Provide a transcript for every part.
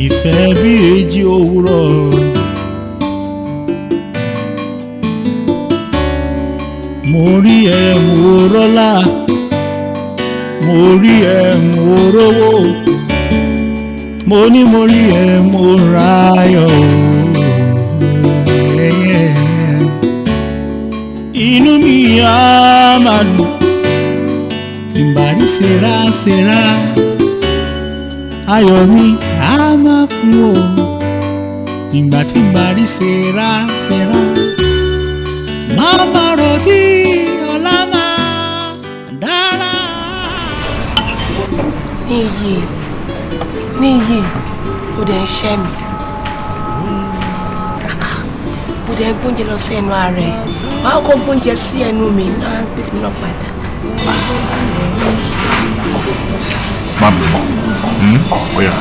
Ìfẹ́ bí èjì òwúrọ̀. Mo rí ẹ mo rọ́lá, mo rí ẹ mo rówó, mo ní mo rí ẹ mo ráyọ̀ o. Inú mi á máa dùn tí n bá rí Sarah Sarah, ayọ̀ mi á máa kún o. Ìgbà tí n bá rí Sarah Sarah, máa máa rò bí ọ̀la máa dára. Níyì, níyì, ó dẹ̀ ń ṣẹ́ mi. Mo dẹ̀ ń gbóúnjẹ lọ sí ẹnu ara ẹ̀. Màá kọ́ gbóúnjẹ sí ẹnu mi náà gbé tèmi náà padà. Má bínú. Oya.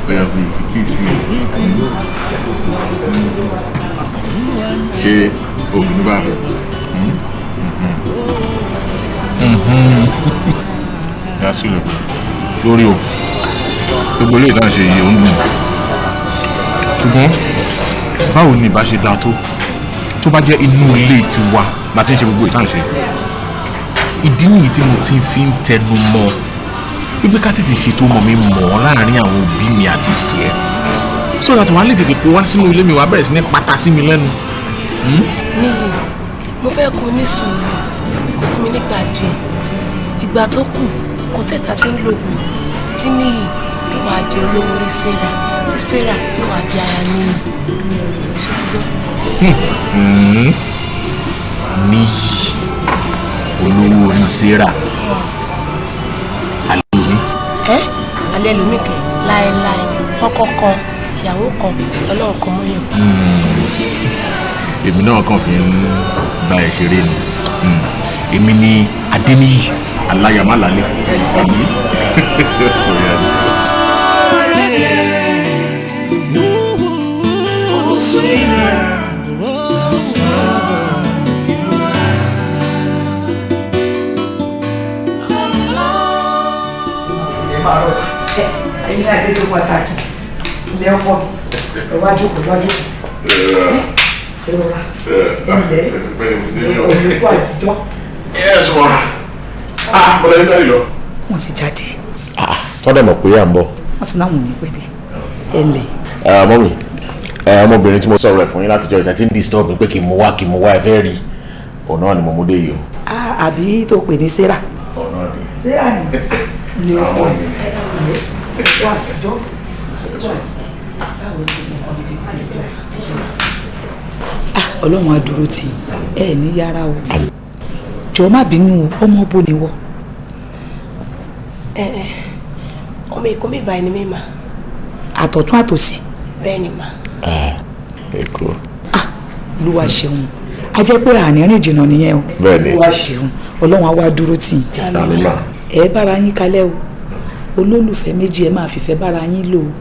Oya fi kí sí i. Ṣé obìnrin bá fẹ́? Yà sílẹ̀. Sórí o, gbogbo ilé ìtàn ṣe yìí ó ń dùn. Ṣùgbọ́n báwo ni ìbá ṣe dáa tó tó bá jẹ́ inú ilé tiwa la ti ń ṣe gbogbo ìtàn ṣe? Ìdí nìyí tí mo ti fi ń tẹnu mọ́ wípé ká tètè ṣètò mọ̀ mi mọ̀ ọ́ láàárín àwọn òbí mi àti tiẹ̀, so that wàá lè tètè kó wá sínú ilé mi, wàá bẹ̀rẹ̀ sí ní pata sí mi lẹ́nu. Níyì, mo fẹ́ kó ní sùúrù, kó fún mi nígbà díẹ̀. Ìgbà tó kù kò tẹ̀ta tí ń lògùn tí Níyì yóò wá di olówó orí Sarah, tí Sarah yóò wá di aya Níyì. Ṣé ti gbọ́? Níyì olówó orí Sarah alẹ́ òní. Ẹ́ alẹ́ lómi kẹ̀ láéláé, ọkọ kan, ìyàwó kan, ọlọ́run kan mọ́yàn. Èmi náà kàn fi ń bá ẹ ṣeré ni. Èmi ni Adéníyì aláyàmálálẹ̀ àbí. Ẹ̀yin náà dé tó pàtàkì ilé ọkọ mi. Ẹ wá jókòó, wá jókòó. Ẹ rọra ilẹ̀ òní kú àtijọ́. Yes ma. Ah, bọ́lá yín dárí lọ. Wọ́n ti jáde. Tọ́dẹ̀ mọ̀ pé à ń bọ̀. Wọ́n ti náwọn ò ní pẹ́ dé. Ẹ ǹlẹ́. Mọ́mì, ọmọbìnrin tí mo sọ̀rọ̀ ẹ̀ fún yín látijọ́ ìta tí ń disturb mi pé kí n mú wá, kí n mú wá, ẹ fẹ́ rí òun náà ni mo mú dé yìí o. Àbí tó pè ní Sarah. Òun náà ni. Sarah ni ilé ọkọ mi ilé ọkọ àtijọ́. Ọlọ́run á dúró tì ẹ ní yàrá o. Jọ̀ọ́ má bínú o, ọmọ bò ní wọ. Ẹ ẹ ọmọ Èkó mi báyìí ni mí mà. Àtọ̀tún àtòsì. Bẹ́ẹ̀ ni mà. Èkó. Olúwa ṣeun, a jẹ́ pé àní rìn jìnnà nìyẹn o. Bẹ́ẹ̀ ni. Olúwa ṣeun, Ọlọ́run á wá dúró tì yín. Àmín mà. Ẹ bára yín kalẹ̀ o, olólùfẹ́ méjì, ẹ máa fìfẹ́ bára yín lò ó,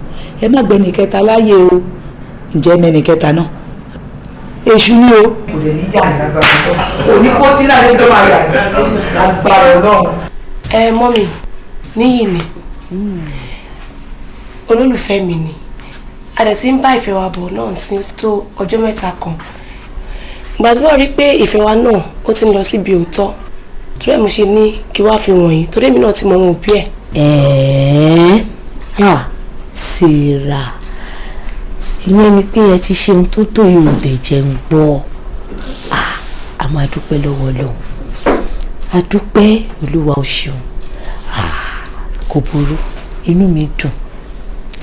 ẹ má gbẹ́ni kẹta láàyè o. Ǹjẹ́ mẹ́ni kẹta náà èṣù ni o. Kò lè ní yà ní lágbára Ọlọ́run, kò ní kó sí láàrin tó máa yà ní lágbára Ọlọ́run. Ẹ mọ́mì, Níyì ni olólùfẹ́ mi ni, a dẹ̀ ti ń bá ìfẹ́ wa bọ̀ náà sí tó ọjọ́ mẹ́ta kan. Ìgbà tí wọ́n rí pé ìfẹ́ wa náà ó ti ń lọ síbi òótọ́, torí ẹ̀ mo ṣe ní kí wá fi wọ̀nyí, torí èmi náà ti mọ àwọn òbí ẹ̀. Ẹ̀ẹ́ ah Sarah, ìyẹn ni pé ẹ ti ṣe ohun tó tó yìí ò dẹ̀ jẹun gbọ́. A máa dúpẹ́ lọ́wọ́ Ọlọ́run, a dúpẹ́ Olúwa, o ṣeun. Kò burú, inú mi dùn,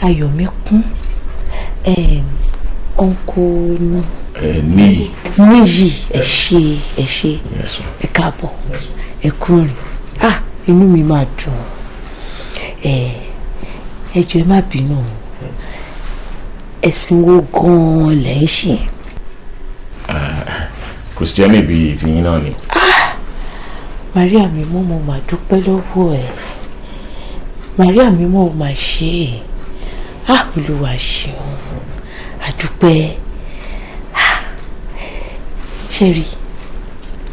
ayọ̀ mi kún. Ọ̀nkò Níyì. Níyì, ẹ ṣé, ẹ ṣé, ẹ káàbọ̀, ẹ kúrin. Inú mi máa dùn. Ẹ jọ̀ọ́ ẹ má bínú, ẹ̀sìn wo gan-an lẹ̀ ń ṣe? Kristẹni bíi tiyín náà ni. Maria mímọ́, mo máa dúpẹ́ lọ́wọ́ ẹ. Maria mímọ́, mo máa ṣe é. Olúwa ṣeun, àdúpẹ́. Ṣé rí,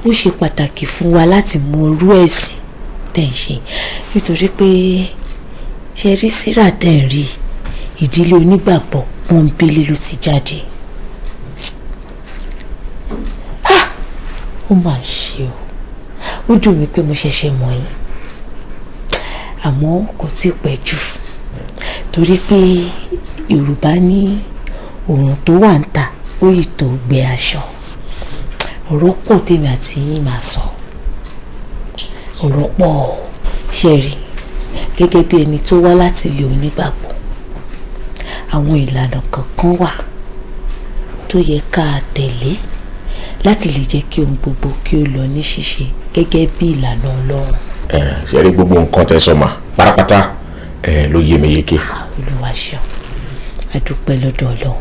ó ṣe pàtàkì fún wa láti mọ irú ẹ̀sìn tẹ̀ ń ṣe, nítorí pé ṣe rí Sarah tẹ̀ ń rí, ìdílé onígbàgbọ́ pọ́nbélé ló ti jáde. Ah, ó mà ṣe o, ó dùn mí pé mo ṣẹ̀ṣẹ̀ mọ̀ yín, àmọ́ kò tí ì pẹ́ jù, torí pé Yorùbá ní òòrùn tó wà ń ta ó yìí tó gbẹ aṣọ. Ọ̀rọ̀ pọ̀ tèmi àti yín máa sọ, ọ̀rọ̀ pọ̀. Ṣe rí, gẹ́gẹ́ bí ẹni tó wá láti ilé onígbàgbọ́, àwọn ìlànà kankan wà tó yẹ ká tẹ̀lé láti lè jẹ́ kí ohun gbogbo kí ó lọ ní ṣíṣe gẹ́gẹ́ bí ìlànà Ọlọ́run. Ẹ ṣe rí gbogbo nǹkan tẹ́ sọ mà pátápátá, ẹ ló yé mi yéké. Olúwa ṣeun, a dúpẹ́ lọ́dọ̀ Ọlọ́run,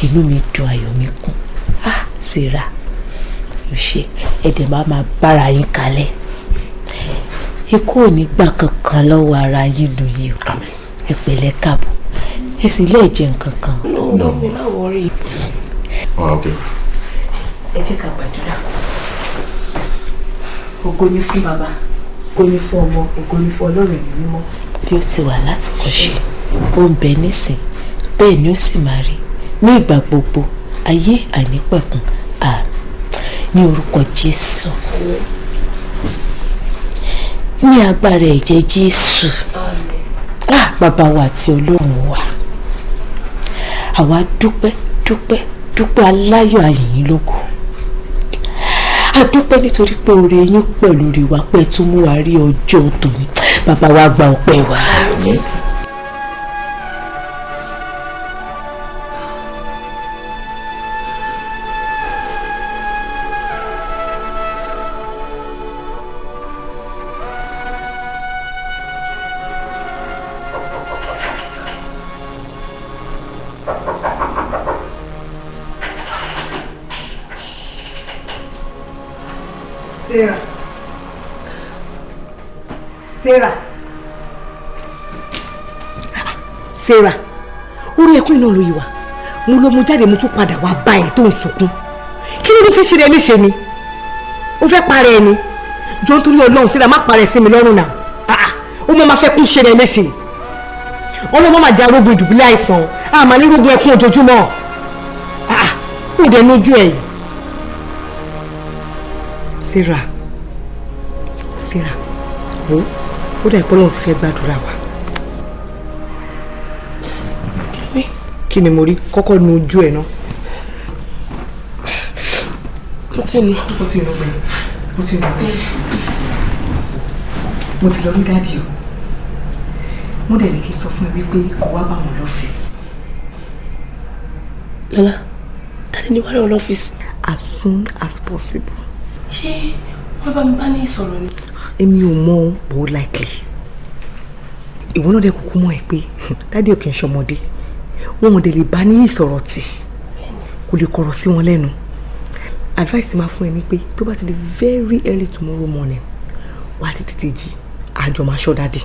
inú mi dùn, ayọ̀ mi kún. Ah, Sarah, ò ṣe ẹ̀dẹ̀ máa máa bára yín kalẹ̀, ikú ò ní gbà kankan lọ́wọ́ ara yín nù yìí o. Ẹ pẹ̀lẹ́, káàbọ̀, ẹ sì lè jẹ nǹkan kan. No, mi má worry. Oh, okay. Ẹ jẹ́ ká gbàdúrà. Ògo ni fún Bàbá, ògo ni fún Ọmọ, ògo ni fún Ọlọ́run Ẹ̀mí Mímọ́. Bí ó ti wà látìkọ́ṣe, ó ń bẹ nísìn, bẹ́ẹ̀ ni ó sì máa rí ní ìgbà gbogbo ayé àìnípẹ̀kun. Àmín. Ní orúkọ Jésù, ní agbára ẹ̀jẹ̀ Jésù. Ah, Bàbá wa àti Ọlọ́run wa, àwa dúpẹ́, dúpẹ́, dúpẹ́, aláyọ̀ àyìnyín lógo. A dúpẹ́ nítorí pé oore yín pọ̀ lórí wa, pé ẹ tún mú wa rí ọjọ́ tòní. Bàbá wa, gba ọpẹ́ wa. Sarah, Sarah, Sarah, orí ẹkún iná ló yìí wá. Mo lọ, mo jáde, mo tún padà wá bá ẹ tó ń sunkún. Kí ló ló fẹ́ ṣe rẹ léṣe ni? Ó fẹ́ parẹ́ ẹni jọ? Nítorí Ọlọ́run, Sarah, má parẹ́ sí mi lọ́rùn náà. Ah, ah, ó mọ máa fẹ́ kún ṣe rẹ léṣe. Ọlọ́mọ máa jẹ́ arógun ìdùbúlẹ̀ àìsàn, àmà ní rógun ẹkún ojoojúmọ́. Ah, ah, ó dẹ̀ nójú ẹ̀ yìí. Sarah, Sarah, wo, ó dà ìpọ́nlọ́run ti fẹ́ gbàdúrà wa. Kí ni mo rí? Kọ́kọ́ nu ojú ẹ̀ náà. Mo ti nù. Ó ti nù bẹ́ẹ̀, ó ti nù bẹ́ẹ̀. Mo ti lọ rí daddy o. Mo dẹ̀ ní kí n sọ fún ẹ wípé kó wá bá wọn lọ́fíìsì. Lọ́lá, daddy ní wàá lọ lọ́fíìsì? As soon as possible. Ṣé wọ́n bá mi bá ní ìsọ̀rọ̀ ni? Èmi ò mọ o, but likely. Ìwọ náà dẹ̀ kúkú mọ̀ ẹ́ pé daddy ò kì í ṣọmọdé. Wọn ò dẹ̀ lè bá ní ìsọ̀rọ̀ tì, kò lè kọ̀rọ̀ sí wọn lẹ́nu. Advice máa fún ẹ ní pé tó bá ti di very early tomorrow morning, wà á ti tètè jí, àjọ máa ṣọ́ daddy.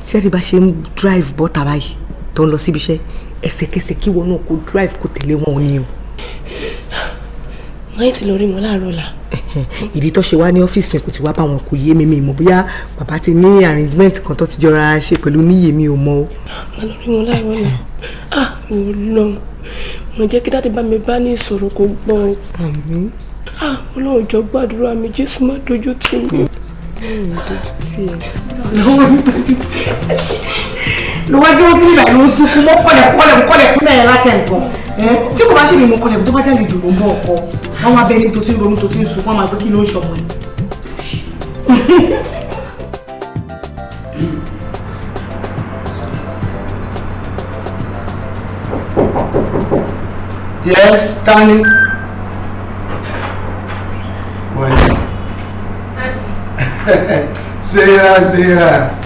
Tí daddy bá ṣe ń drive bọ́ta báyìí tó ń lọ síbi iṣẹ́, ẹsẹ̀kẹsẹ̀ kí wọn náà kó drive, kó tẹ̀lé wọn ní o. Wọ́n ti lọ rí wọn láàárọ̀ la. Ìdí tó ṣe wá ní ọ́fíìsì kò ti wá bá wọn kò yé mi. Mi mọ̀ bóyá bàbá ti ní arrangement kan tó ti jọra ṣe pẹ̀lú níyè, mi ò mọ̀ o. Màá lọ rí wọn láàárọ̀ la. Ah, ìwọ lọ, mo jẹ́ kí daddy bá mi bá ní ìsọ̀rọ̀ kó gbọ́ o. Àmín. Ah, Ọlọ́run, jọ̀ọ́ gbàdúrà mi, Jésù, má dojú tì mí. Ló wá dúró sí ibà, ló ń sunkún mọ́ kọ́lẹ̀ kọ́lẹ̀ kọ́lẹ̀ kún náà látẹ̀ nǹkan tí kò bá ṣe mi mọ kọ́lẹ̀ tó bá jáde dùn ún bọ̀ ọkọ àwọn abẹ́ni tó ti ń ronú, tó ti ń sunkún, àwọn àgbẹ̀ kí ló ń ṣọmọ yìí. Yes, Tani. Wọlé. Sarah, Sarah.